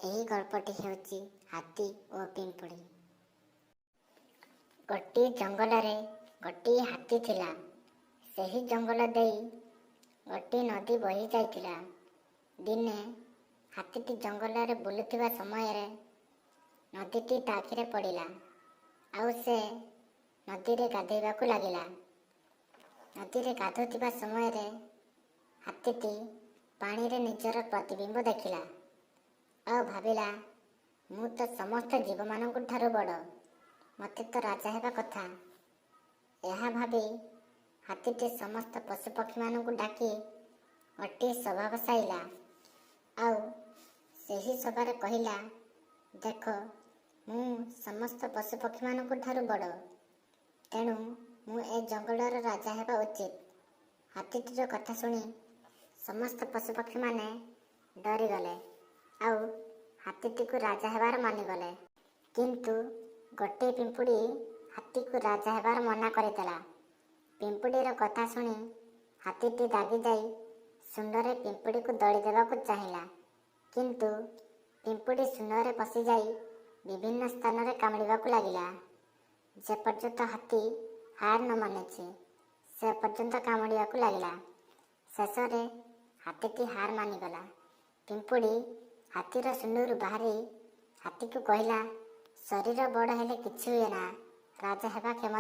ଏହି ଗଳ୍ପଟି ହେଉଛି ହାତୀ ଓ ପିମ୍ପୁଡ଼ି। ଗୋଟିଏ ଜଙ୍ଗଲରେ ଗୋଟିଏ ହାତୀ ଥିଲା। ସେହି ଜଙ୍ଗଲ ଦେଇ ଗୋଟିଏ ନଦୀ ବହି ଯାଇଥିଲା। ଦିନେ ହାତୀଟି ଜଙ୍ଗଲରେ ବୁଲୁଥିବା ସମୟରେ ନଦୀଟି ତା ଆଖିରେ ପଡ଼ିଲା ଆଉ ସେ ନଦୀରେ ଗାଧୋଇବାକୁ ଲାଗିଲା। ନଦୀରେ ଗାଧୋଉଥିବା ସମୟରେ ହାତୀଟି ପାଣିରେ ନିଜର ପ୍ରତିବିମ୍ବ ଦେଖିଲା ଆଉ ଭାବିଲା, ମୁଁ ତ ସମସ୍ତ ଜୀବମାନଙ୍କ ଠାରୁ ବଡ଼, ମୋତେ ତ ରାଜା ହେବା କଥା। ଏହା ଭାବି ହାତୀଟି ସମସ୍ତ ପଶୁପକ୍ଷୀମାନଙ୍କୁ ଡାକି ଗୋଟିଏ ସଭା ବସାଇଲା ଆଉ ସେହି ସଭାରେ କହିଲା, ଦେଖ, ମୁଁ ସମସ୍ତ ପଶୁପକ୍ଷୀମାନଙ୍କ ଠାରୁ ବଡ଼, ତେଣୁ ମୁଁ ଏ ଜଙ୍ଗଲର ରାଜା ହେବା ଉଚିତ। ହାତୀଟିର କଥା ଶୁଣି ସମସ୍ତ ପଶୁପକ୍ଷୀମାନେ ଡରିଗଲେ ଆଉ ହାତୀଟିକୁ ରାଜା ହେବାର ମାନିଗଲେ। କିନ୍ତୁ ଗୋଟିଏ ପିମ୍ପୁଡ଼ି ହାତୀକୁ ରାଜା ହେବାର ମନା କରିଦେଲା। ପିମ୍ପୁଡ଼ିର କଥା ଶୁଣି ହାତୀଟି ରାଗିଯାଇ ଶୁଣ୍ଢରେ ପିମ୍ପୁଡ଼ିକୁ ଦଳି ଦେବାକୁ ଚାହିଁଲା। କିନ୍ତୁ ପିମ୍ପୁଡ଼ି ଶୁଣ୍ଢରେ ପଶିଯାଇ ବିଭିନ୍ନ ସ୍ଥାନରେ କାମୁଡ଼ିବାକୁ ଲାଗିଲା। ଯେପର୍ଯ୍ୟନ୍ତ ହାତୀ ହାର ନ ମାନିଛି, ସେ ପର୍ଯ୍ୟନ୍ତ କାମୁଡ଼ିବାକୁ ଲାଗିଲା। ଶେଷରେ ହାତୀଟି ହାର ମାନିଗଲା। ପିମ୍ପୁଡ଼ି ହାତୀର ଶୁଣ୍ଢରୁ ବାହାରି ହାତୀକୁ କହିଲା, ଶରୀର ବଡ଼ ହେଲେ କିଛି ହୁଏ ନା, ରାଜା ହେବା କ୍ଷମତା